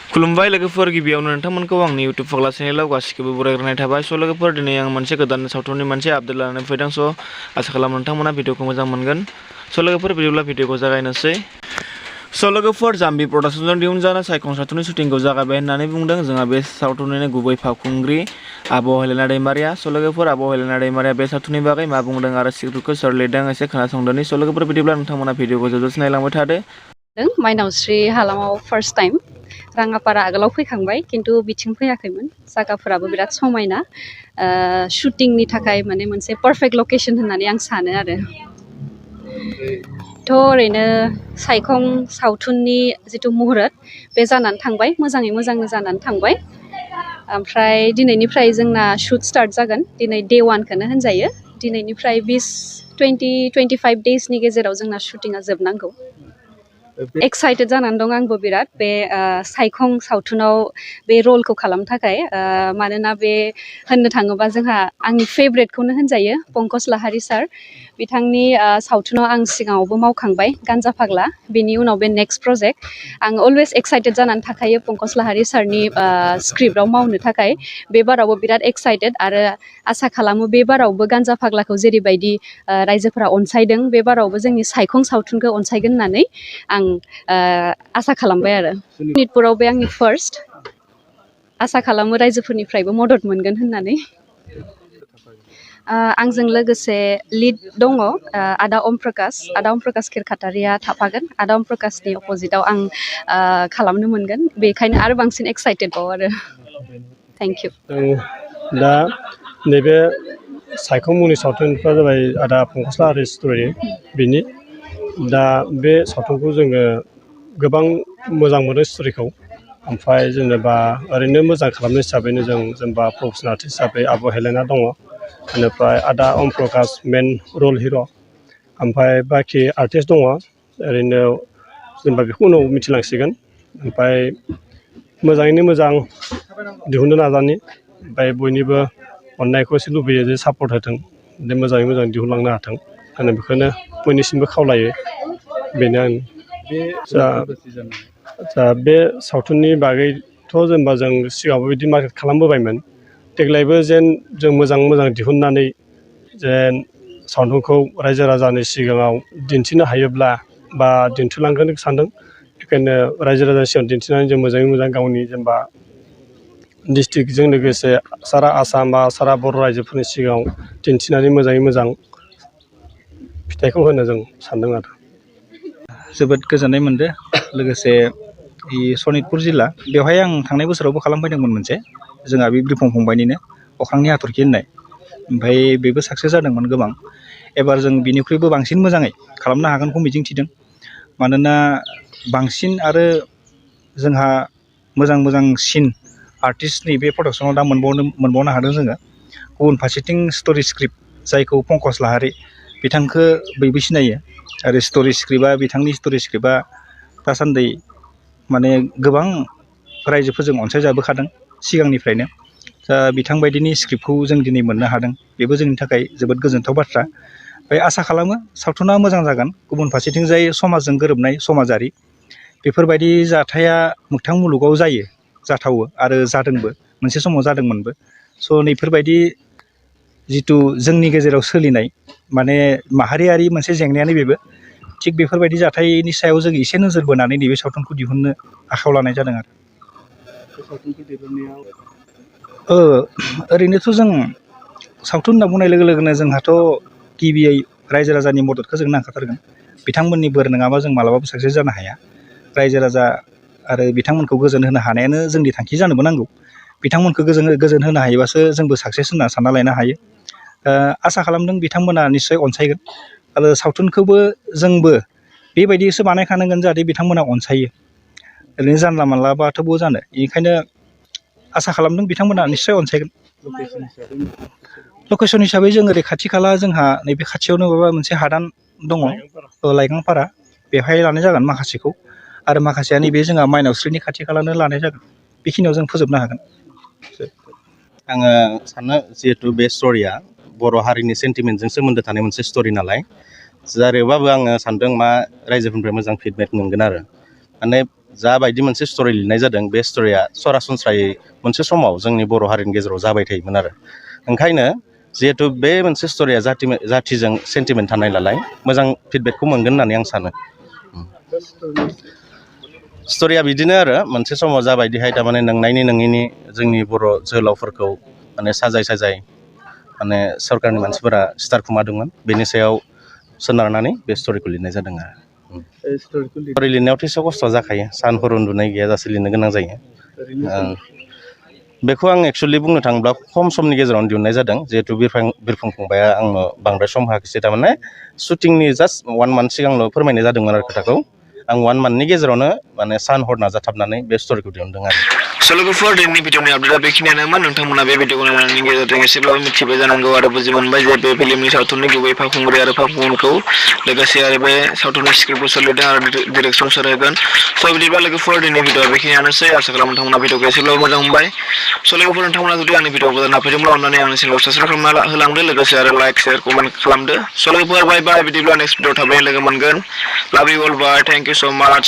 खुलुमबाय लोगोफोर गिबियावनो नोंथांमोनखौ आंनि इउट्युब फाग्ला चेनेलाव गासिखौबो बरायग्रोनाय थाबाय। स' लोगोफोर दिनै आं मोनसे गोदान सावथुननि मोनसे आपडेट लानानै फैदों। स' आसा खालामो नोंथांमोना भिडिअखौ मोजां मोनगोन। स' लोगोफोर बिदिब्ला भिडिअखौ जागायनोसै। स' लोगोफोर जाम्बि प्रडाक्शनजों दिहुनजानाय सायखं सावथुननि शुटिंखौ जागायबाय होननानै बुंदों जोंहा बे सावथुननिनो गुबै फावखुंग्रि आब' हेलेना दैमारिया। स' लोगोफोर आब' हेलेना दैमारिया बे सावथुननि बागै मा बुंदों आरो स्क्रिप्टखौ सोर लिरदों एसे खोनासंदोनि। स' लोगोफोर बिदिब्ला नोंथांमोना भिडिअखौ जोबजासिम नायलांबाय थादो। माइनावस्रि हालामाव फार्स्ट टाइम राङापारा आगोलाव फैखांबाय खिन्थु बिथिं फैयाखैमोन। जायगाफोराबो बिराद समायना, शुटिंनि थाखाय माने मोनसे पारफेक्ट लकेशन होननानै आं सानो आरो। थ' ओरैनो सायखं सावथुननि जिथु मुहुरत बे जानानै थांबाय, मोजाङै मोजांनो जानानै थांबाय। ओमफ्राय दिनैनिफ्राय जोंना शुट स्टार्ट जागोन। दिनै डे 1खौनो होनजायो। दिनैनिफ्राय 20-25 डेजनि गेजेराव जोंना शुटिंआ जोबनांगौ। एक्साइटेड जानानै दं आंबो बिराद बे सायखं सावथुनाव बे रलखौ खालामनो थाखाय, मानोना बे होननो थाङोबा जोंहा आंनि फेभरेटखौनो होनजायो पंकज लाहारी सार। बिथांनि सावथुनाव आं सिगाङावबो मावखांबाय गान्जा फाग्ला, बेनि उनाव बे नेक्स्ट प्रजेक्ट। आं अलवेज एक्साइटेड जानानै थाखायो पंकज लाहारी सारनि स्क्रिप्टआव मावनो थाखाय। बे बारावबो बिराद एक्साइटेड आरो आसा खालामो बे बारावबो गान्जा फाग्लाखौ जेरैबायदि रायजोफोरा अनसायदों बे बारावबो जोंनि सायखं सावथुनखौ अनसायगोन होननानै आं आसा खालामबाय आरो। सनितपुराव बे आंनि फार्स्ट, आसा खालामो रायजोफोरनिफ्रायबो मदद मोनगोन होननानै। आंजों लोगोसे लिड दङ आदा अम प्रकाश खेरखातारिया थाफागोन। आदा अम प्रकाशनि अपोजिटआव आं खालामनो मोनगोन, बेखायनो आरो बांसिन एक्साइटेड बाव आरो। Thank you. दा नैबे सायखं मुंनि सावथुनफ्रा जाबाय आदा पंकज लाहारी स्ट'रि बिनि। दा बे सावथुनखौ जोङो गोबां मोजां मोनो स्ट'रिखौ। ओमफ्राय जेनेबा ओरैनो मोजां खालामनाय हिसाबैनो जों जेनेबा प्रफेसनेल आर्टिस्ट हिसाबै आब' हेलेना दङ, बेनिफ्राय आदा अम प्रकाश मेन रल हिर', ओमफ्राय बाखि आर्टिस्ट दङ ओरैनो जेनेबा बेखौ उनाव मिथिलांसिगोन। ओमफ्राय मोजाङैनो मोजां दिहुननो नाजानि, ओमफ्राय बयनिबो अननायखौ एसे लुबैयो जे सापर्ट होथों, जे मोजाङै मोजां दिहुनलांनो हाथों होनो बेखौनो बयनिसिमबो खावलायो। बेनो आं बे सावथुननि बागैथ' जेनेबा जों सिगाङावबो बिदि मार्केट खालामबोबायमोन। देग्लायबो जेन जों मोजां दिहुननानै जेन सावथुनखौ रायजो राजानि सिगाङाव दिन्थिनो हायोब्ला बा दिन्थिलांगोन सानदों। बेखायनो रायजो राजानि सिगाङाव दिन्थिनानै जों मोजाङै मोजां गावनि जेनेबा डिस्ट्रिक्टजों लोगोसे सारा आसाम बा सारा बर' रायजोफोरनि सिगाङाव दिन्थिनानै मोजाङै मोजां फिथाइखौ होनो जों सानदों आरो। जोबोद गोजोननाय मोनदों। लोगोसे सनितपुर जिल्ला बेवहाय आं थांनाय बोसोरावबो खालामफैदोंमोन मोनसे, जोंहा बे बिरफं फंबायनिनो अख्रांनि हाथरखि होननाय। ओमफ्राय बेबो साक्सेस जादोंमोन गोबां। एबार जों बिनिख्रुइबो बांसिन मोजाङै खालामनो हागोनखौ मिजिंथिदों। मानोना बांसिन आरो जोंहा मोजां सिन आर्टिस्टनि बे प्रडाक्सनाव दा मोनबावनो हादों जोङो। गुबुन फारसेथिं स्ट'रि स्क्रिप्ट जायखौ पंकज लाहारी बिथांखौ बयबो सिनायो, आरो बिथांनि स्ट'रि स्क्रिप्टआ दासान्दि माने गोबां रायजोफोरजों अनसायजाबोखादों सिगांनिफ्रायनो। दा बिथांबायदिनि स्क्रिप्टखौ जों दिनै मोननो हादों, बेबो जोंनि थाखाय जोबोद गोजोनथाव बाथ्रा। ओमफ्राय आसा खालामो सावथुना मोजां जागोन। गुबुन फारसेथिं जाय समाजजों गोरोबनाय समाजारि बेफोरबायदि जाथाया मोगथां मुलुगाव जाथावो आरो जादोंबो, मोनसे समाव जादोंमोनबो। स' नैफोरबायदि जिथु जोंनि गेजेराव सोलिनाय माने माहारियारि मोनसे जेंनायानो बेबो। थिग बेफोरबायदि जाथायनि सायाव जों एसे नोजोर बोनानै नैबे सावथुनखौ दिहुननो आखायाव लानाय जादों आरो। ओरैनोथ' जों सावथुन होनना बुंनाय लोगो लोगोनो जोंहाथ' गिबियै रायजो राजानि मददखौ जों नांखाथारगोन। बिथांमोननि बोर नङाबा जों मालाबाबो साक्सेस जानो हाया। रायजो राजा आरो बिथांमोनखौ गोजोन होनो हानायानो जोंनि थांखि जानोबो नांगौ। बिथांमोनखौ गोजोन होनो हायोबासो जोंबो साक्सेस होनना सानना लानो हायो। आसा खालामदों बिथांमोना निस्सय अनसायगोन, आरो सावथुनखौबो जोंबो बेबायदिसो बानायखानांगोन जाहाथे बिथांमोना अनसायो। ओरैनो जानला मानलाबाथ' बबाव जानो, बेनिखायनो आसा खालामदों बिथांमोना निस्सय अनसायगोन। लकेसन हिसाबै जों ओरै खाथि खाला जोंहा नैबे खाथियावनो माबा मोनसे हादान दङ, लाइगांपारा, बेवहाय लानाय जागोन माखासेखौ। आरो माखासेया नैबे जोंहा माइनावस्रिनि खाथि खालानो लानाय जागोन। बेखिनियाव जों फोजोबनो हागोन। आङो सानो जिहेथु बे स्ट'रिया बर' हारिनि सेन्टिमेन्टजों सोमोन्दो थानाय मोनसे स्ट'रि नालाय, जेरैबाबो आङो सानदों मा रायजोफोरनिफ्राय मोजां फिडबेक मोनगोन आरो। माने जाबायदि मोनसे स्ट'रि लिरनाय जादों बे स्ट'रिया सरासनस्रायै मोनसे समाव जोंनि बर' हारिनि गेजेराव जाबाय थायोमोन आरो ओंखायनो जिहेथु बे मोनसे स्ट'रिया जाथिजों सेन्टिमेन्ट थानाय नालाय मोजां फिडबेकखौ मोनगोन होननानै आं सानो स्ट'रिया बिदिनो आरो मोनसे समाव जाबायदिहाय थारमाने नंनायनि नङैनि जोंनि बर' जोहोलावफोरखौ माने साजाय माने सरकारनि मानसिफोरा सिथारखुमादोंमोन बेनि सायाव सोनारनानै बे स्ट'रिखौ लिरनाय जादों आरो स्ट'रि लिरनायावथ' एसे खस्थ' जाखायो सान हर उन्दुनाय गैयाजासे लिरनो गोनां जायो बेखौ आं एक्सुवेलि बुंनो थाङोब्ला खम समनि गेजेरावनो दिहुननाय जादों जिहेतु बिरफुं फंबाया आंनो बांद्राय सम होआखिसै थारमाने शुटिंनि जास्ट 1 मान्थ सिगांल' फोरमायनाय जादोंमोन आरो खोथाखौ आं 1 मान्थनि गेजेरावनो माने सान हर नाजाथाबनानै बे स्ट'रिखौ दिहुनदों आरो स' लोगोफोर दिनैनि भिडिअनि आपडेटआ बेखिनियानोमोन नोंथांमोना बे भिडिअखौ नायनायनि गेजेरजों एसेब्लाबो मिथिबाय जानांगौ आरो बुजि मोनबाय जे बे फिल्मनि सावथुननि गुबै फावखुंग्रि आरो फावखुंगुरखौ लोगोसे आरो बे सावथुननि स्क्रिप्टखौ सोर लिरदों आरो डिरेक्सन सोर होगोन स' बिदिब्ला लोगोफोर दिनैनि भिडिअआ बेखिनियानोसै आसा खालामो नोंथांमोना भिडिअखौ एसेब्लाबो मोजां मोनबाय स' लोगोफोर नोंथांमोना जुदि आंनि भिडिअखौ गोदान नायफैदोंब्ला अननानै आंनि चेनेलखौ साबस्क्राइब खालामना होलांदो लोगोसे आरो लाइक शेयार कमेन्ट खालामदो स' लोगोफोर बाय बाय बिदिब्ला नेक्स्ट भिडिअ थाबैनो लोगो मोनगोन love you all bye thank you so' माच